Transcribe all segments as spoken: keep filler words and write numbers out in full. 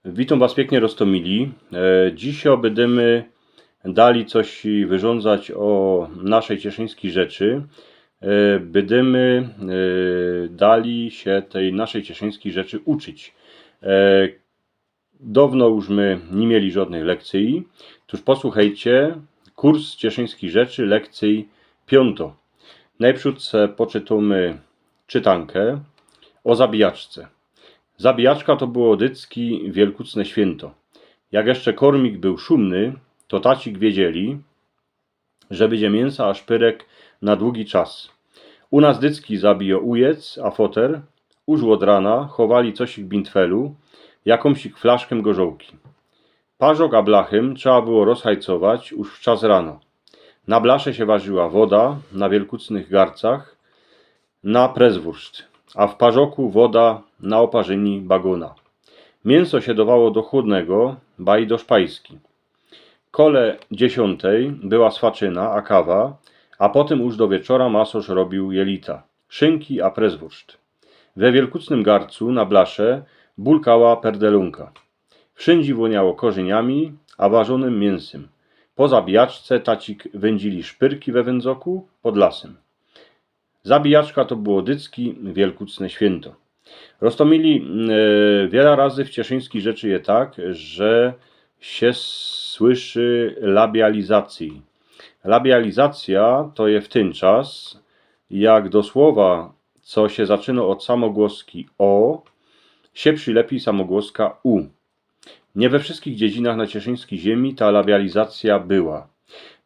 Witōm was piyknie, Roztomili. E, dzisiej bydymy dali coś wyrządzać ô naszej cieszyńskij rzeczy. E, bydymy, e, dali sie tyj naszej cieszyńskij rzeczy uczyć. E, downo już my niy mieli żodnych lekcyji. Tōż posłuchejcie, kurs cieszyńskij rzeczy, lekcyj piōnto. Nojprzōd se poczytōmy czytankã ô zabijaczce. Zabijaczka to było dycki wielkucne świynto. Jak jeszcze kormik bōł szumny, to tacik wiedzieli, że bydzie miynsa a szpyrek na długi czas. U nas dycki zabijo ujec, a foter, już ôd rana, chowali cosik w bintfelu, jakōmsik flaszkã gorzołki. Parzok a blachym trzeba było rozhajcować już wczas rano. Na blasze sie warziła woda na wielkucnych garcach, na prezwurszt, a w parzoku woda na ôparzyni bagōna. Miynso sie dowało do chłodnego, baj do szpajski. Kole dziesiōntej była swaczyna a kawa, a potym już do wieczora masorz robiōł jelita, szynki a prezwurszt. We wielkucnym garcu na blasze bulkała perdelōnka. Wszyndzie wōniało korzyniami a warzōnym miynsim. Po zabijaczce tacik wyndzili szpyrki we wyndzoku pod lasym. Zabijaczka to było dycki wielkucne świynto. Roztomili, e, wiela razy w cieszyńskij rzeczy je tak, że sie słyszy labializacyj. Labializacja to je w tyn czas, jak do słowa, co sie zaczyno ôd samogłoski o, sie przilepi samogłoska u. Niy we wszyskich dziedzinach na cieszyńskij ziymie ta labializacja była.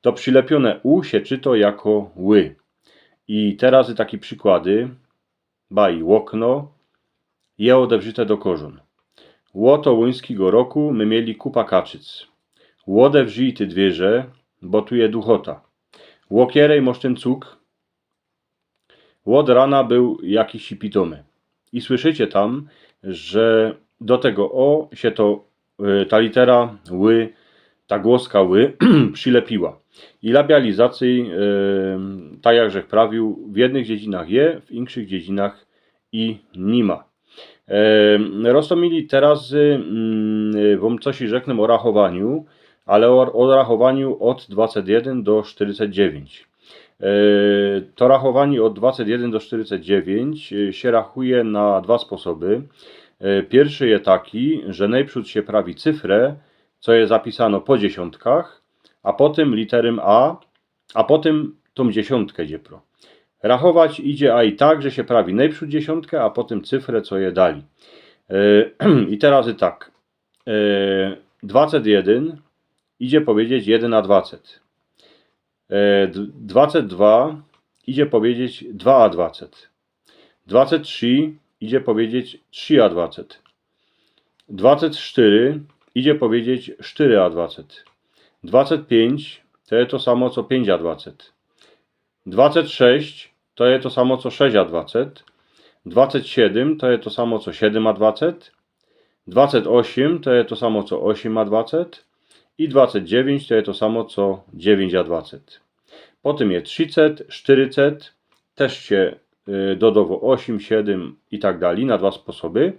To przilepiōne u sie czyto jako ły. I terazy taki przikłady. Baj, ôkno je ôdewrzyte do korzōn. Ô tołuńskigo roku my mieli kupa kaczyc. Ôdewrzyj ty dwiyrze, bo tu je duchota. Ô kierej mosz tyn cuk? Ôd rana bōł jakiś pitomy. I słyszycie tam, że do tego o sie to, e, ta litera ły, ta głoska ły przilepiła. I labializacyj, e, tak jak żech prawiōł, w jednych dziedzinach je, w inkszych dziedzinach i niy ma. E, Roztomili, terazy, mm, wōm coś rzeknã ô rachowaniu, ale ô, ô rachowaniu ôd dwaceś jedyn do sztyryceś dziewiyńć. E, to rachowanie ôd dwaceś jedyn do sztyryceś dziewiyńć, e, sie rachuje na dwa sposoby. E, piyrszy je taki, że nojprzōd sie prawi cyfrã, co je zapisano po dziesiōntkach, a potym literym a, a potym tōm dziesiōntkã idzie pro. Rachować idzie a i tak, że sie prawi nojprzōd dziesiōntkã, a potym cyfrã, co je dali. E, i terazy tak. E, dwaceś jedyn idzie pedzieć jedyn a dwaceś. E, d-, dwaceś dwa idzie pedzieć dwa a dwaceś. Dwaceś trzi idzie pedzieć trzi a dwaceś. Dwaceś sztyry idzie pedzieć sztyry a dwaceś. Dwaceś piyńć to je to samo co piyńć a dwaceś. Dwaceś sześć to je to samo co sześć a dwaceś. Dwaceś siedym to je to samo co siedym a dwaceś. Dwaceś ôziym to je to samo co ôziym a dwaceś. I dwaceś dziewiyńć to je to samo co dziewiyńć a dwaceś. Potym je trziceś, sztyryceś, tyż sie, y, dodowo ôziym, siedym i tak dali, na dwa sposoby.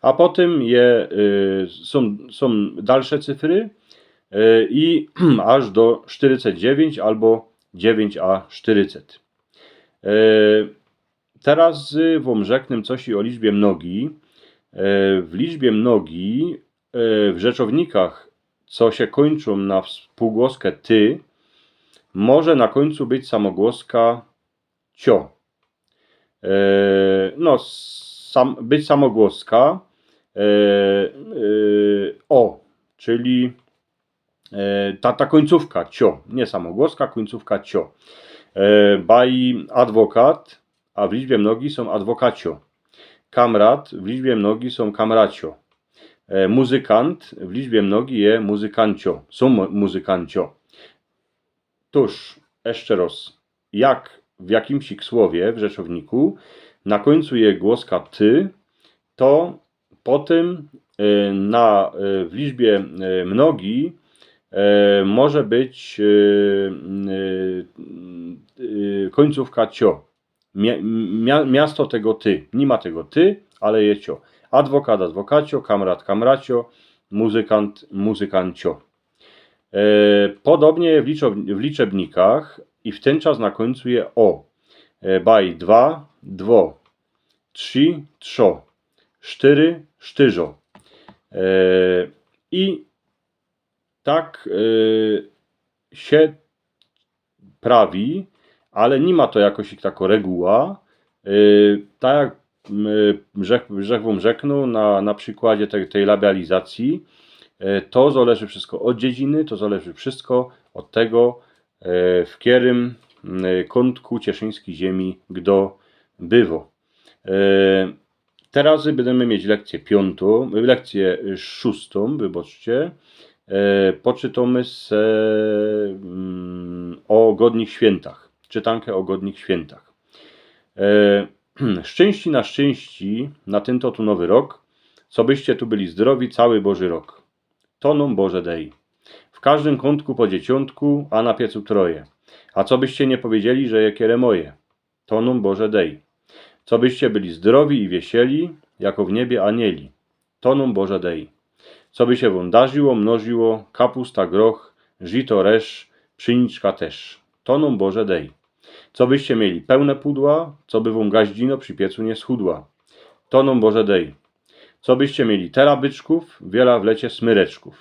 A potym je, y, sōm, sōm dalsze cyfry, y, i aż do sztyryceś dziewiyńć abo dziewiyńć a sztyryceś. E, terazy wōm rzeknã coś ô liczbie mnogi. E, w liczbie mnogi, e, w rzeczownikach, co sie kōńczōm na spōłgłoskã ty, może na kōńcu być samogłoska cio. E, no, sam, być samogłoska, e, e, o, czyli e, ta, ta kōńcōwka cio, niy samogłoska, kōńcōwka cio. E, baj adwokat, a w liczbie mnogi sōm adwokacio. Kamrat, w liczbie mnogi sōm kamracio. E, muzykant, w liczbie mnogi je muzykancio, sōm mu-, muzykancio. Tōż, jeszcze roz, jak w jakimś słowie, w rzeczowniku, na kōńcu je głoska ty, to potym, e, na, e, w liczbie, e, mnogi, e, może być, e, e, e, kōńcōwka cio. Mia-, mia-, miasto tego ty. Niy ma tego ty, ale je cio. Adwokat, adwokacio, kamrat, kamracio, muzykant, muzykancio. E, podobnie w, liczo- w liczebnikach i w tyn czas na kōńcu je o. E, baj dwa, dwo, trzi, trzo, sztyry, sztyrzo. E, I tak e, sie prawi, ale ni ma to jakoś tako reguła. E, tak jak mm, rzek, rzek wōm rzeknōł na, na przikładzie te, tyj labializacji, e, to zależy wszystko ôd dziedziny, to zależy wszystko ôd tego, e, w kerym mm, kōntku cieszyńskij ziymie kdo bywo. E, Teroz bydymy mieć lekcyjõ piōntõ, lekcyjõ szōstõ, wybaczcie. E, poczytōmy se mm, ô godnich świyntach. Czytankã ô godnich świyntach. E, Szczynści na szczynści na tyn to tu nowy rok, cobyście tu byli zdrowi cały Boży rok. To nōm Boże dej. W kożdym kōntku po dzieciōntku, a na piecu troje. A cobyście niy powiedzieli, że je kere moje. To nōm Boże dej. Cobyście byli zdrowi i wiesieli, jako w niebie anieli. To nōm Boże dej. Coby sie wōm darziło, mnożyło, kapusta, groch, żito, resz, pszeniczka tyż. To nōm Boże dej. Cobyście mieli pełne pudła, coby wōm gaździno przi piecu niy schudła. To nōm Boże dej. Cobyście mieli tela byczkōw, wiela w lecie smyreczkōw,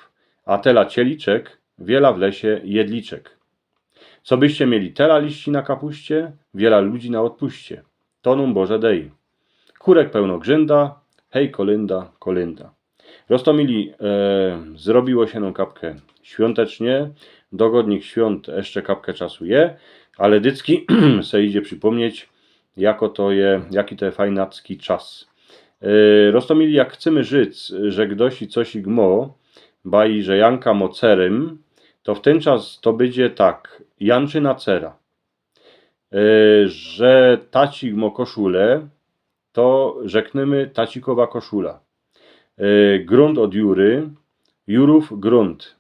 a tela cieliczek, wiela w lesie jedliczek. Cobyście mieli tela liści na kapuście, wiela ludzi na ôdpuście. To nōm Boże dej. Kurek pełno grzynda, hej, kolynda, kolynda. Roztōmili, e, zrobiło sie nōm kapkã świątecznie, do godnich świōnt jeszcze kapkã czasu je, ale dycki se idzie przipōmnieć, jako to je, jaki to je fajnacki czas. E, Roztōmili, jak chcymy żyć, że gdoś i coś i gmo, baj, że Janka mo cerym, to w tyn czas to bydzie tak: Janczyna cera. E, że tacik mo koszule, to rzeknymy tacikowa koszula. E, grunt ôd Jury, Jurōw grunt.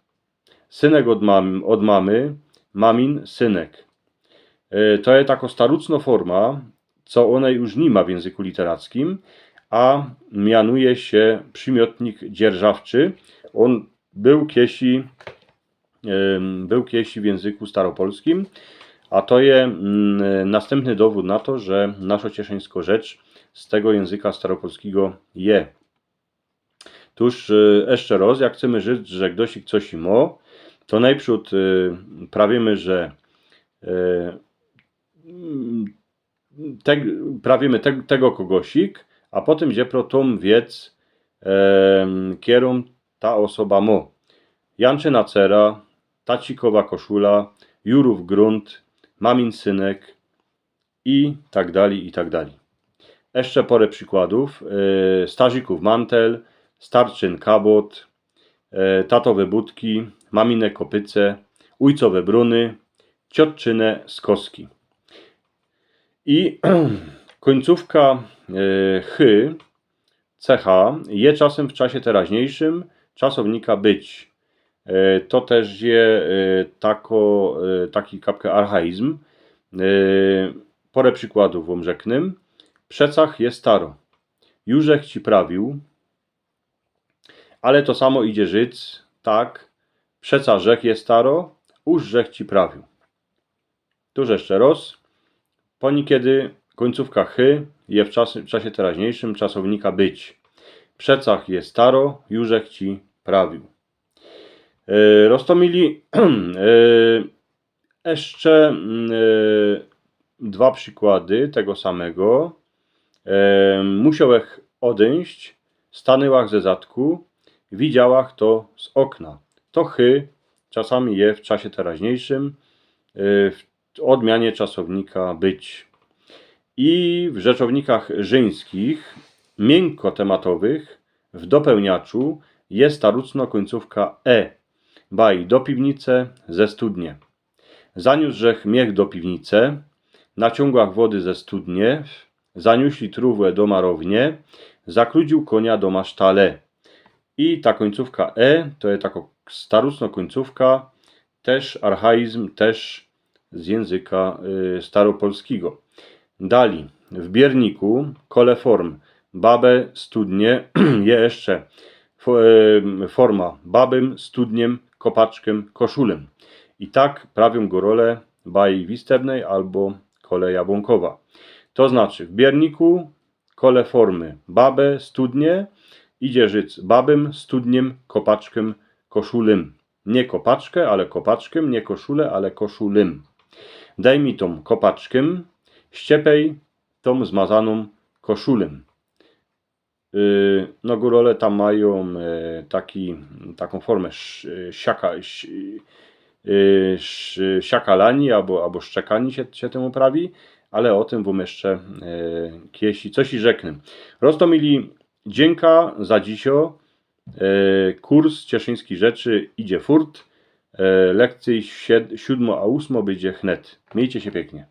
Synek ôd, mam, ôd mamy, mamin synek. E, to je tako starucno forma, co ônej już ni ma w jynzyku literackim, a mianuje sie przimiotnik dzierżawczy. Ôn bōł kiesi, em, bōł kiesi w jynzyku staropolskim, a to je mm, nastympny dowōd na to, że naszo cieszyńsko rzecz z tego jynzyka staropolskigo je. Tōż e, jeszcze roz, jak chcymy żyć, że gdoś i coś i mo, to nojprzōd e, prawiymy, że e, mm, te, prawiymy te, tego kogosik, a potym idzie pro tōm wiec, em, kerōm ta ôsoba mo. Janczyna cera, tacikowa koszula, Jurōw grunt, mamin synek i tak dalij, i tak dalij. Jeszcze pora przikładōw. E, Starzikōw mantel, starczyn kabot, e, tatowe butki, mamine kopyce, ôjcowe bruny, ciotczyne skoski. I kōńcówka e, chy, cecha, je czasym w czasie teraźniejszym czasownika być. E, to tyż je e, tako, e, taki kapkã archaizm. E, Pora przikładōw wōm rzeknę. Przecach je staro. Już żech ci prawiōł. Ale to samo idzie żyć tak: przeca żech je staro, już żech ci prawiōł. Tōż jeszcze roz. Poniykedy kōńcówka chy je w czasie, w czasie teraźniejszym czasownika być. Przecach je staro, już żech ci prawiōł. E, Roztōmili, e, jeszcze mm, e, dwa przikłady tego samego. E, Musiołech ôdyńść, stanyłach ze zadku, widziałach to z ôkna. To chy czasami je w czasie teraźniejszym e, w ôdmianie czasownika być. I w rzeczownikach żyńskich, miynkotymatowych, w dopełniaczu je starucno kōńcówka e. Baj, do piwnice, ze studnie. Zaniōs żech miech do piwnice, naciōngłach wody ze studnie, zaniōsli trōwã do marownie, zakrudziōł konia do masztale. I ta kōńcówka e to je tako starucno kōńcówka, tyż archaizm, tyż z jynzyka y, staropolskigo. Dalij, w bierniku, kole form babe, studnie, je jeszcze fo- em, forma: babym, studniym, kopaczkym, koszulym. I tak prawiōm gōrole baji Wistewnyj abo kole Jabłōnkowa. To znaczy w bierniku kole formy baby, studnie idzie rzec babym, studniym, kopaczkym, koszulym. Niy kopaczke, ale kopaczkym, niy koszule, ale koszulym. Dej mi tōm kopaczkym, ściepej tōm zmazanōm koszulym. Yy, no, gōrole tam majōm, yy, taki, takōm formã sz- yy, siaka- sz- yy, sz- siakalani abo, abo szczekani sie, sie tymu prawi, ale ô tym wōm jeszcze, yy, kejś coś i rzeknã. Roztōmili, dziynka za dzisiŏ. Yy, kurs Cieszyńskij Rzeczy idzie furt. Yy, lekcyje siod- siōdmŏ a ôsmŏ bydzie hnet. Miejcie sie piyknie.